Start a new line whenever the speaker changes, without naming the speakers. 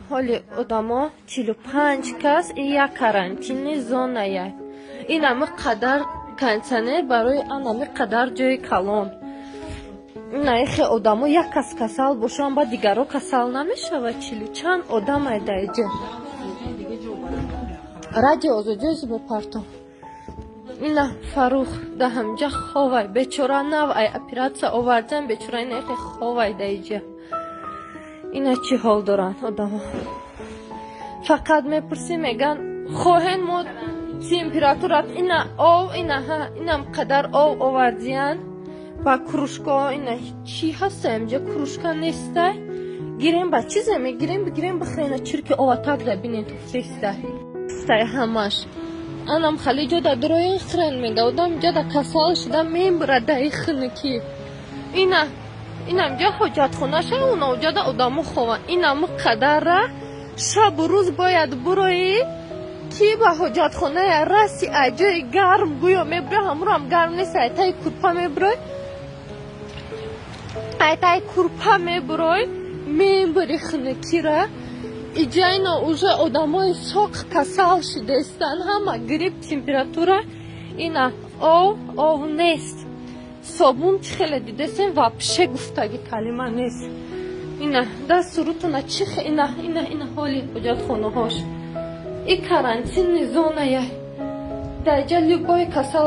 Ҳоли одамо 45 кас и як карантинный зоная. Ин ами қадар кондиционер барои анами қадар ҷои калон. Ина ихе одамо як кас касал бошанд, ба дигаро касал намешавад. Чилу чанд одам ай даиҷа. Радио Озодиёзи бопартом. Ина Фарух да ҳамҷа ховай, бечора, нав ай оператсия овардан, бечора, ина ихе ховай даиҷа. Ина чӣ ҳол доранд одамо. Фақат мепурсӣ, меган хоҳен мо температурат. Ина ов, ина ҳа, инам қадар ов овардиян ба кружка. Ина чӣ ҳаста инҷа? Кружка нестай. Гирем ба чизе мегирем, бигирем бихӯрена. Чирки оватак да бинен, туфтестай стай ҳамаш. Анам хали ҷо да дуроин хӯрен, мега. Одам ҷо да касал шуда мембурад даи хунукӣ. Ина инам ҷо ҳоҷатхонаша, уна ҷода одамо хованд. Инаму қадара шабу рӯз бояд буроӣ, ки ба ҳоҷатхоная раси. Ай ҷои гарм гӯё мебурӣ, ҳамурам гарм нест. Ай таи курпа мебурой, ай таи курпа мебурой, мебури хунукира. Иҷайно уже одамои соқ касал шудестанд, ҳама грипп, температура. Ина ов, ов нест. Собун чӣ хеле дидесем, вообще гуфтаги калима нест. Ина дасту рӯтона чӣ. Ина, ина, ина ҳоли ҳоҷатхонаҳош. И карантинный зоная. Даҷа любой касал.